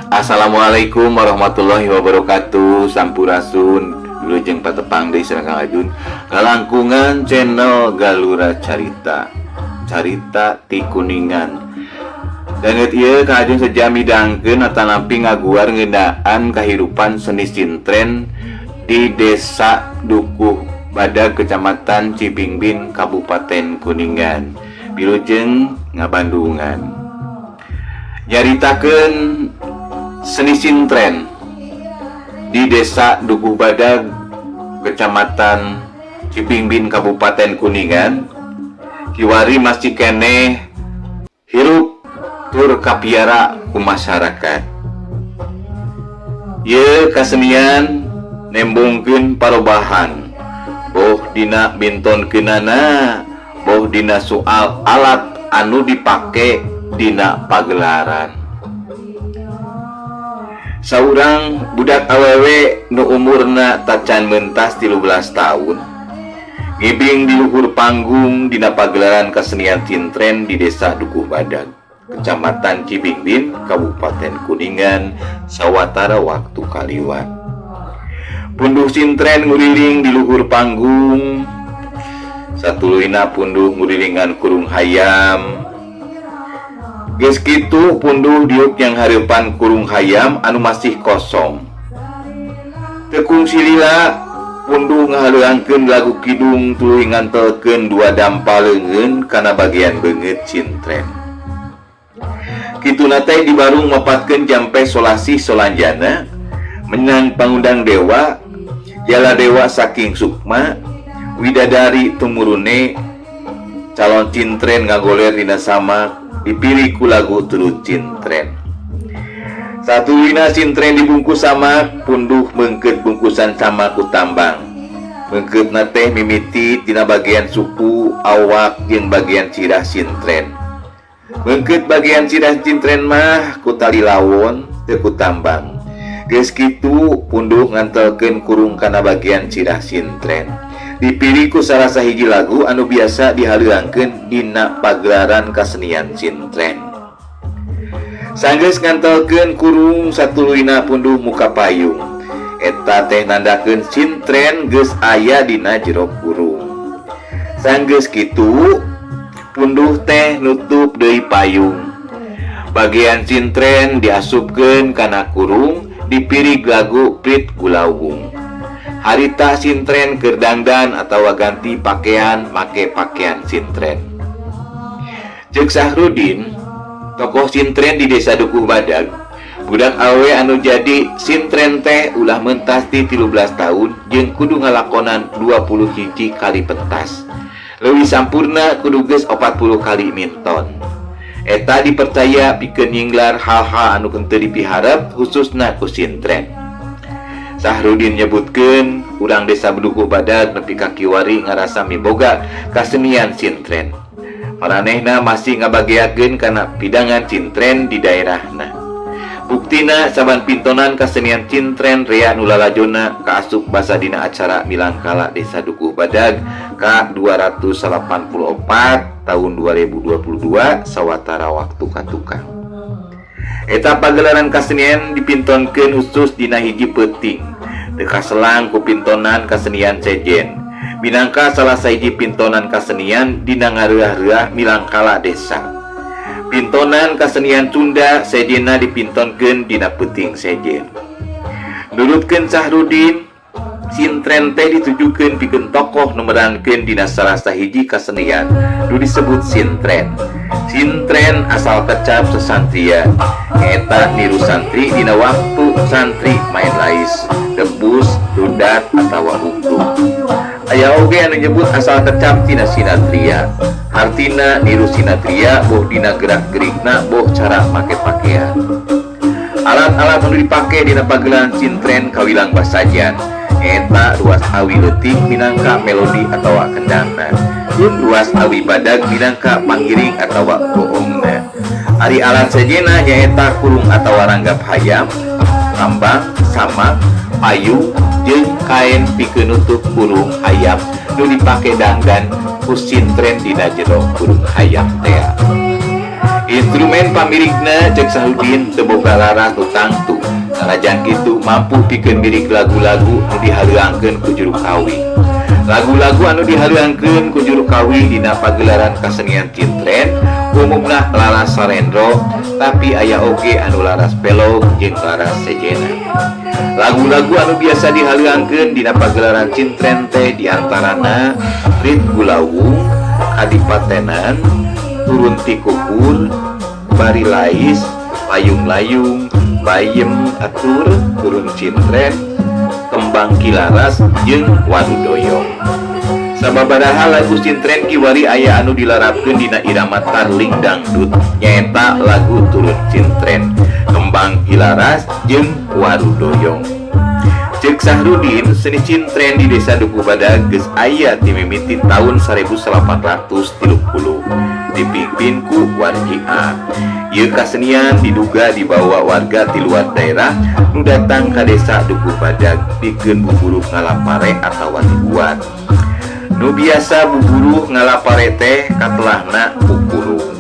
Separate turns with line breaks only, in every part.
Assalamualaikum warahmatullahi wabarakatuh. Sampurasun, wilujeng patepang deui sareng Kang Ajun kalangkungan channel Galura Carita, Carita ti Kuningan. Danget ieu Kang Ajun seja midangkeun atanapi ngaguar ngeunaan kahirupan seni sintren di Desa Dukuh Badag, Kecamatan Cibingbin, Kabupaten Kuningan. Wilujeng ngabandungan. Nyaritakeun seni sintren di Desa Dukuh Badag, Kecamatan Cibingbin, Kabupaten Kuningan, kiwari masih keneh hirup tur kapiara ku masyarakat. Ye kasenian nembongkeun parobahan, boh dina mintonkeunana, boh dina soal alat anu dipake dina pagelaran. Saurang budak awewe nu umurna tacan mentas 13 tahun ngibing di luhur panggung dina pagelaran kesenian sintren di Desa Dukuh Badag, Kecamatan Cibingbin, Kabupaten Kuningan, sawatara waktu kaliwat. Punduh sintren nguriling di luhur panggung, satuluyna punduh ngurilingan kurung hayam. Geus kitu punduh diuk yang hareupan kurung hayam anu masih kosong. Teu kungsi lila punduh ngahaleuangkeun lagu kidung, tuluy ngantelkeun dua dampa leungeun kana bagian beungeut sintren. Kituna teh dibarung mapatkeun jampe solasih solanjana meunang pangundang dewa jala dewa saking sukma widadari tumurune. Calon cintren ngagoler dina samak, dipilih ku lagu turut cintren. Satuluyna sintren dibungkus samak, punduh meungkeut bungkusan samak ku tambang. Meungkeutna teh mimiti tina bagian suku, awak, jeung bagian sirah sintren. Meungkeut bagian sirah sintren mah ku tali lawon, teu ku tambang. Geus kitu punduh ngantelkeun kurung kana bagian sirah sintren. Dipilih ku salah sahiji lagu anu biasa dihaleuangkeun dina pagelaran kasenian sintren. Sanggeus ngantelkeun kurung, satuluyna punduh muka payung. Eta teh nandakeun sintren geus aya dina jero kurung. Sanggeus kitu punduh teh nutup deui payung. Bagian sintren diasupkeun kana kurung, dipirig lagu Prit Gulawung. Harita sintren keur dangdan atawa ganti pakaian, make pakaian sintren. Ceuk Sahrudin, tokoh sintren di Desa Dukuh Badag, budak awewe anu jadi sintren teh ulah mentas ti 13 tahun jeung kudu ngalakonan 20 hiji kali pentas. Leuwih sampurna kudu geus 40 kali minton. Eta dipercaya pikeun nyinglar hal-hal anu henteu dipiharep, khususna ku sintren. Sahrudin nyebutkeun urang Desa Dukuh Badag nepi ka kiwari ngarasa miboga kasenian sintren. Maranehna masih ngabageakeun kana pidangan sintren di daerahna. Buktina saban pintonan kasenian sintren rea nu lalajona kaasup basa dina acara Milangkala Desa Dukuh Badag ka 284 tahun 2022 sawatara waktu katukang. Eta pagelaran kasenian dipintonkeun khusus dina hiji peuting. Teu kaselang ku pintonan kasenian sejen. Minangka salah sahiji pintonan kasenian dina ngareuah-reuah milangkala desa. Pintonan kasenian Sunda sejenna dipintonkeun dina peuting sejen. Nurutkeun Sahrudin, sintren teh ditujukeun pikeun tokoh nu merankeun dina salah sahiji kasenian nu disebut sintren. Sintren asal kecap sesantrian, nyaeta niru santri dina waktu santri main lais, debus, rudat, atawa ungkrung. Aya oge anu nyebut asal kecap tina sinatria, hartina niru sinatria, boh dina gerak-gerikna, boh cara make pakaian. Alat-alat anu dipake dina pagelaran sintren kawilang basajan, nyaeta ruas awi leutik minangka melodi atawa kendangna, jeung ruas awi badag minangka pangiring atawa goongna. Ari alat sejenna nyaeta kurung atawa ranggap hayam, kambang, samak, payung, jeung kaen pikeun nutup kurung hayam nu dipake dangdan ku sintren dina jero kurung hayam tea. Instrumen pamirigna cek Sahrudin teu boga laras nu tangtu. Sanajan kitu mampu pikeun mirig lagu-lagu anu dihaleuangkeun ku juru kawi. Lagu-lagu anu dihaleuangkeun ku juru kawi dina pagelaran kasenian cintren umumna laras salendro, tapi aya oge anu laras pelog jeung laras sejena. Lagu-lagu anu biasa dihaleuangkeun dina pagelaran cintren teh diantarana Rit Gulawung, Kadipatenan, Turun ti Kukur, Barilais, Layung-layung, Bayem Atur, Turun Cintren, Kembang Kilaras jeung Warudoyong. Sababaraha lagu cintren kiwari aya anu dilarapkeun dina irama tarling dangdut nyaeta lagu Turun Cintren, Kembang Kilaras jeung Warudoyong. Cek Sahrudin, seni cintren di Desa Dukuh Badag geus aya ti mimiti taun 1830 dipimpin ku Warjiah. Ieu kasenian diduga dibawa warga ti luar daerah nu datang ka Desa Dukuh Badag pikeun buburuh ngalapare atawa dibuat. Nu biasa buburuh ngalapare teh katelahna kukurung.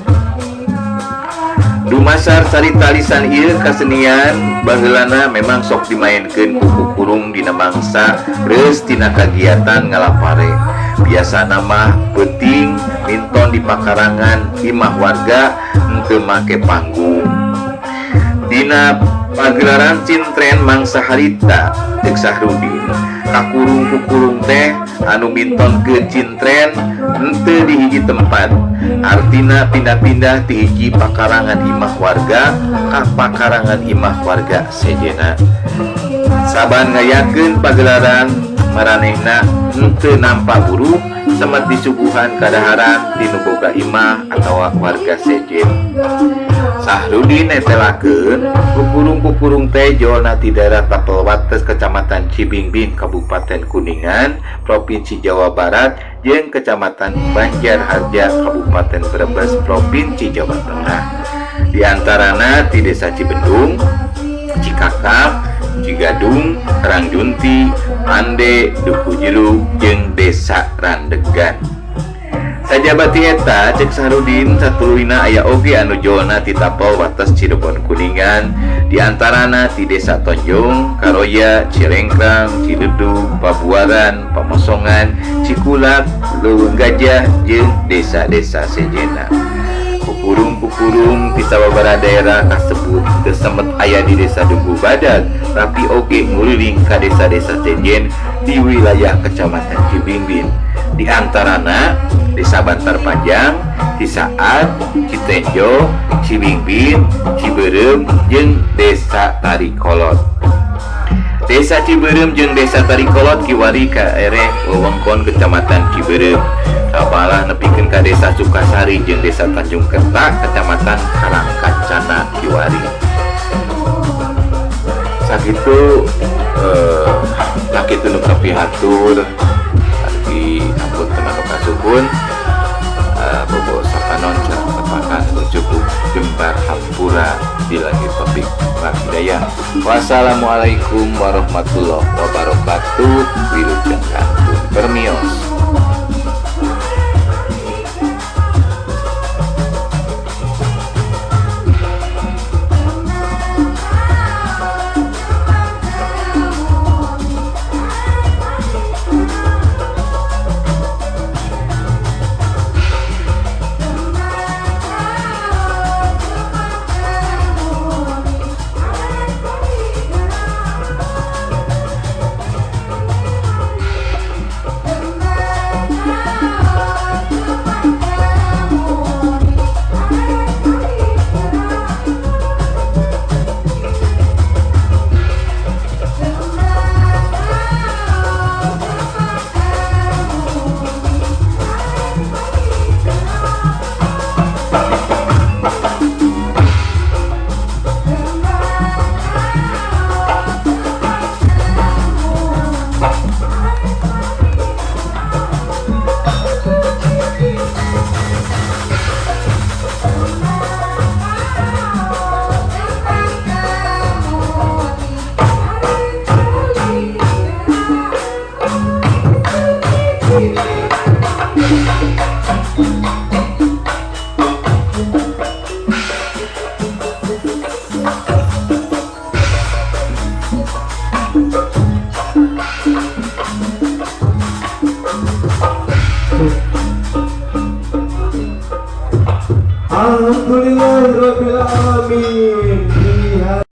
Dumasar carita lisan ieu kasenian baheulana memang sok dimaenkeun ku kukurung dina mangsa reus tina kagiatan ngalapare. Biasana mah peuting minton di pakarangan imah warga henteu make panggung. Dina pagelaran cintren mangsa harita cek Sahrudin, kakurung-kukurung teh anu mintonkeun cintren henteu di hiji tempat. Artina pindah-pindah ti hiji pakarangan imah warga ka pakarangan imah warga sejena. Saban ngayakeun pagelaran maranehna henteu nampa buruh semet disuguhan kadaharan ti nu boga imah atawa warga sejen. Sahrudin netelakeun kukurung-kukurung teh jolna ti daerah Tapel Wates Kecamatan Cibingbin Kabupaten Kuningan Provinsi Jawa Barat jeung Kecamatan Banjarharja Kabupaten Brebes Provinsi Jawa Tengah. Di antarana ti Desa Cibendung, Cikakak, Cigadung, Karangjunti, Ande, Dukuh Jeruk jeung Desa Randegan. Sajaba ti eta cek Sahrudin satuluyna aya oge anu jolna ti Tapel Wates Cirebon Kuningan, di antarana ti Desa Tonjong, Karoya, Cilengkrang, Ciledug, Pabuaran, Pamosongan, Cikulak, Leuweung Gajah jeung desa-desa sejena. Kukurung-kukurung ti sababaraha daerah kasebut teu semet aya di Desa Dukuh Badag, tapi oge nguliling ka desa-desa sejen di wilayah Kecamatan Cibingbin. Di antarana Desa Bantar Panjang, Cisaat, Citenjo, Cibingbin, Cibeureum jeung Desa Tarikolot. Desa Cibeureum jeung Desa Tarikolot kiwari ka ereh wewengkon Kecamatan Cibeureum. Kabalah nepikeun ka Desa Sukasari jeung Desa Tanjung Kerta, Kecamatan Karangkancana kiwari. Sakitu sakitu nu kapihatur di ampun anu kasuhun bobo sapanon sareng tepakan cukup jembar hampura billahi taufik wal hidayah. Wassalamualaikum warahmatullahi wabarakatuh. Wilujeng kantun permios.
Alhamdulillahirabbil alamin.